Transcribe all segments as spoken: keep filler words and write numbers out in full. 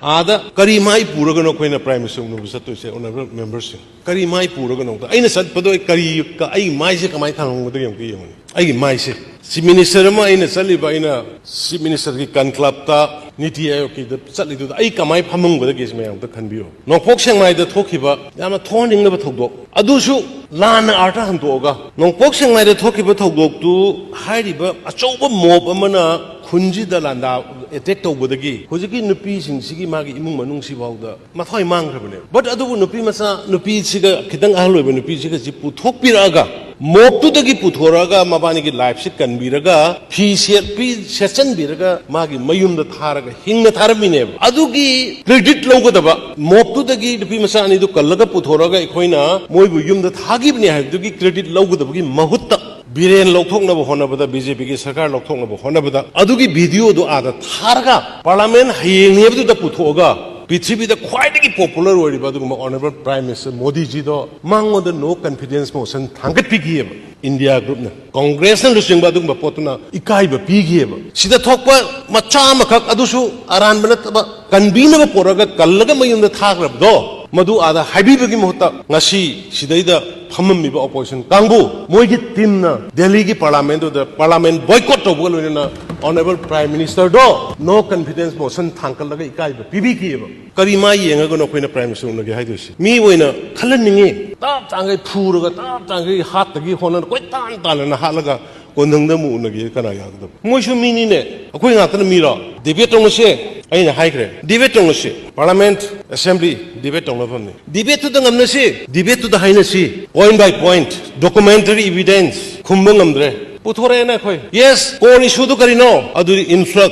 ꯑꯥꯗ ꯀꯔꯤ ꯃꯥꯏ ꯄꯨꯔꯒꯅꯣ ꯑꯩꯈꯣꯏꯅ Prime Minister ꯎꯅꯕ ꯆꯠꯇꯣꯏꯁꯦ, Honourable Memberꯁꯤꯡ? ꯀꯔꯤ ꯃꯥꯏ ꯄꯨꯔꯒꯅꯣ? ꯑꯩꯅ ꯆꯠꯄꯗꯣ ꯑꯩ ꯀꯔꯤ, ꯑꯩ ꯃꯥꯏꯁꯦ ꯀꯃꯥꯏꯅ ꯊꯥꯡꯍꯧꯒꯗꯒꯦ ꯑꯃꯨꯛꯇ ꯌꯦꯡꯉꯨꯅꯦ꯫ ꯑꯩꯒꯤ ꯃꯥꯏꯁꯦ Chief Minister ꯑꯃ ꯑꯩꯅ ꯆꯠꯂꯤꯕ, ꯑꯩꯅ Chief Ministerꯒꯤ conclaveꯇ, ꯅꯤꯇꯤ ꯑꯥꯌꯣꯒꯀꯤꯗ ꯆꯠꯂꯤꯗꯨꯗ ꯑꯩ ꯀꯃꯥꯏꯅ ꯐꯝꯃꯝꯒꯗꯒꯦ ꯁꯤ ꯃꯌꯥꯝ ꯑꯝꯇ ꯈꯟꯕꯤꯌꯨ꯫ ꯅꯣꯡꯄꯣꯛ ꯁꯦꯛꯃꯥꯏꯗ ꯊꯣꯛꯈꯤꯕ ꯌꯥꯝꯅ ꯊꯣꯛꯍꯟꯅꯤꯡꯗꯕ ꯊꯧꯗꯣꯛ, ꯑꯗꯨꯁꯨ ꯂꯥꯟꯅ ꯑꯥꯔꯊ ꯍꯟꯗꯣꯛꯑꯒ, ꯅꯣꯡꯄꯣꯛ ꯁꯦꯛꯃꯥꯏꯗ ꯊꯣꯛꯈꯤꯕ ꯊꯧꯗꯣꯛꯇꯨ ꯍꯥꯏꯔꯤꯕ ꯑꯆꯧꯕ mob ꯑꯃꯅ ꯈꯨꯟꯁꯤꯗ ꯂꯥꯟꯗꯥ attack ꯇꯧꯕꯗꯒꯤ ꯍꯧꯖꯤꯛꯀꯤ ꯅꯨꯄꯤꯁꯤꯡꯁꯤꯒꯤ ꯃꯥꯒꯤ ꯏꯃꯨꯡ ꯃꯅꯨꯡꯁꯤꯐꯥꯎꯗ ꯃꯊ꯭ꯋꯥꯏ ꯃꯥꯡꯈ꯭ꯔꯕꯅꯦ꯫ But ꯑꯗꯨꯕꯨ ꯅꯨꯄꯤ ꯃꯆꯥ, ꯅꯨꯄꯤꯁꯤꯒ ꯈꯤꯇꯪ ꯑꯍꯜ ꯑꯣꯏꯕ ꯅꯨꯄꯤꯁꯤꯒꯁꯤ ꯄꯨꯊꯣꯛꯄꯤꯔꯛꯑꯒ, mobꯇꯨꯗꯒꯤ ꯄꯨꯊꯣꯔꯛꯑꯒ ꯃꯕꯥꯅꯤꯒꯤ lifeꯁꯤ ꯀꯟꯕꯤꯔꯒ, ꯐꯤ ꯁꯦꯠꯄꯤ-, ꯁꯦꯠꯆꯟꯕꯤꯔꯒ ꯃꯥꯒꯤ ꯃꯌꯨꯝꯗ ꯊꯥꯔꯒ ꯍꯤꯡꯅ ꯊꯥꯔꯝꯃꯤꯅꯦꯕ꯫ ꯑꯗꯨꯒꯤ credit ꯂꯧꯒꯗꯕ, mobꯇꯨꯗꯒꯤ ꯅꯨꯄꯤ ꯃꯆꯥ ꯑꯅꯤꯗꯨ ꯀꯜꯂꯒ ꯄꯨꯊꯣꯔꯛꯑꯒ ꯑꯩꯈꯣꯏꯅ ꯃꯣꯏꯕꯨ ꯌꯨꯝꯗ ꯊꯥꯈꯤꯕꯅꯦ ꯍꯥꯏꯕꯗꯨꯒꯤ credit ꯂꯧꯒꯗꯕꯒꯤ ꯃꯍꯨꯠꯇ, ꯕꯤꯔꯦꯟ ꯂꯧꯊꯣꯛꯅꯕ ꯍꯣꯠꯅꯕꯗ, BJPꯒꯤ ꯁꯔꯀꯥꯔ ꯂꯧꯊꯣꯛꯅꯕ ꯍꯣꯠꯅꯕꯗ, ꯑꯗꯨꯒꯤ videoꯗꯨ ꯑꯥꯗ ꯊꯥꯔꯒ, Parliament ꯍꯌꯦꯡꯅꯤ ꯍꯥꯏꯕꯗꯨꯗ ꯄꯨꯊꯣꯛꯑꯒ, ꯄ꯭ꯔꯤꯊꯤꯕꯤꯗ ꯈ꯭ꯋꯥꯏꯗꯒꯤ popular ꯑꯣꯏꯔꯤꯕ ꯑꯗꯨꯒꯨꯝꯕ Honourable Prime Minister ꯃꯣꯗꯤꯖꯤꯗꯣ, ꯃꯉꯣꯟꯗ no confidence motion ꯊꯥꯡꯒꯠꯄꯤꯈꯤꯑꯕ꯫ India Groupꯅ, Congressꯅ ꯂꯨꯆꯤꯡꯕ ꯑꯗꯨꯒꯨꯝꯕ ꯄꯣꯠꯇꯨꯅ ꯏꯀꯥꯏꯕ ꯄꯤꯈꯤꯑꯕ꯫ ꯁꯤꯗ ꯊꯣꯛꯄ ꯃꯆꯥ ꯑꯃꯈꯛ, ꯑꯗꯨꯁꯨ ꯑꯔꯥꯟꯕ ꯅꯠꯇꯕ, ꯀꯟꯕꯤꯅꯕ ꯄꯣꯔꯛꯑꯒ ꯀꯜꯂꯒ ꯃꯌꯨꯝꯗ ꯊꯥꯈ꯭ꯔꯕꯗꯣ, ꯃꯗꯨ ꯑꯥꯗ ꯍꯥꯏꯕꯤꯕꯒꯤ ꯃꯍꯨꯠꯇ ꯉꯁꯤ ꯁꯤꯗꯩꯗ ꯐꯝꯃꯝꯃꯤꯕ opposition ꯀꯥꯡꯕꯨ, ꯃꯣꯏꯒꯤ teamꯅ ꯗꯦꯜꯂꯤꯒꯤ Parliamentꯗꯨꯗ Parliament boycott ꯇꯧꯕꯒ ꯂꯣꯏꯅꯅ Honourable Prime Ministerꯗꯣ no confidence motion ꯊꯥꯡꯒꯠꯂꯒ ꯏꯀꯥꯏꯕ ꯄꯤꯕꯤꯈꯤꯑꯕ꯫ ꯀꯔꯤ ꯃꯥꯏ ꯌꯦꯡꯉꯒꯅꯣ ꯑꯩꯈꯣꯏꯅ Prime Minister ꯎꯅꯒꯦ ꯍꯥꯏꯗꯣꯏꯁꯦ? ꯃꯤ ꯑꯣꯏꯅ ꯈꯜꯍꯟꯅꯤꯡꯉꯤ꯫ ꯇꯞ ꯇꯥꯡꯈꯩ ꯐꯨꯔꯒ, ꯇꯞ ꯇꯥꯡꯈꯩ ꯍꯥꯠꯇꯒꯤ ꯍꯣꯠꯅ-, ꯀꯣꯏꯇꯥꯟ ꯇꯥꯟꯅꯅ ꯍꯥꯠꯂꯒ ꯀꯣꯟꯊꯪꯗ ꯑꯃꯨꯛ ꯎꯅꯒꯦ ꯀꯅꯥ ꯌꯥꯒꯗꯕ? ꯃꯣꯏꯁꯨ ꯃꯤꯅꯤꯅꯦ, ꯑꯩꯈꯣꯏ ꯉꯥꯛꯇꯅ ꯃꯤꯔꯣ? Debate ꯇꯧꯅꯁꯦ, ꯑꯩꯅ ꯍꯥꯏꯈ꯭ꯔꯦ, debate ꯇꯧꯅꯁꯦ꯫ Parliament, Assembly, debate ꯇꯧꯅꯐꯝꯅꯤ꯫ Debateꯇꯨꯗ ꯉꯝꯅꯁꯤ, debateꯇꯨꯗ ꯍꯥꯏꯅꯁꯤ, point by point, documentary evidence ꯈꯨꯝꯕ ꯉꯝꯗ꯭ꯔꯦ꯫ ꯄꯨꯊꯣꯔꯛꯑꯦꯅ ꯑꯩꯈꯣꯏ꯫ Yes, core issueꯗꯨ ꯀꯔꯤꯅꯣ? ꯑꯗꯨꯗꯤ influx,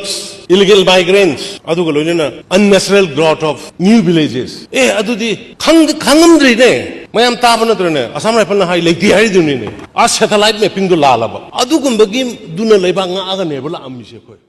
illegal migrants, ꯑꯗꯨꯒ ꯂꯣꯏꯅꯅ unnatural growth of new villages꯫ ꯑꯦ, ꯑꯗꯨꯗꯤ ꯈꯪ-, ꯈꯪꯉꯝꯗ꯭ꯔꯤꯅꯦ꯫ ꯃꯌꯥꯝ ꯇꯥꯕ ꯅꯠꯇ꯭ꯔꯅꯦ? Assam Riflesꯅ ꯍꯥꯏ ꯂꯩꯇꯦ ꯍꯥꯏꯔꯤꯗꯨꯅꯤꯅꯦ꯫ ꯑꯥ, satellite mappingꯗꯨ ꯂꯥꯜꯂꯕ꯫ ꯑꯗꯨꯒꯨꯝꯕꯒꯤꯗꯨꯅ ꯂꯩꯕꯥꯛ ꯉꯥꯛꯑꯒꯅꯦꯕ ꯂꯥꯛꯑꯝꯃꯤꯁꯦ ꯑꯩꯈꯣꯏ꯫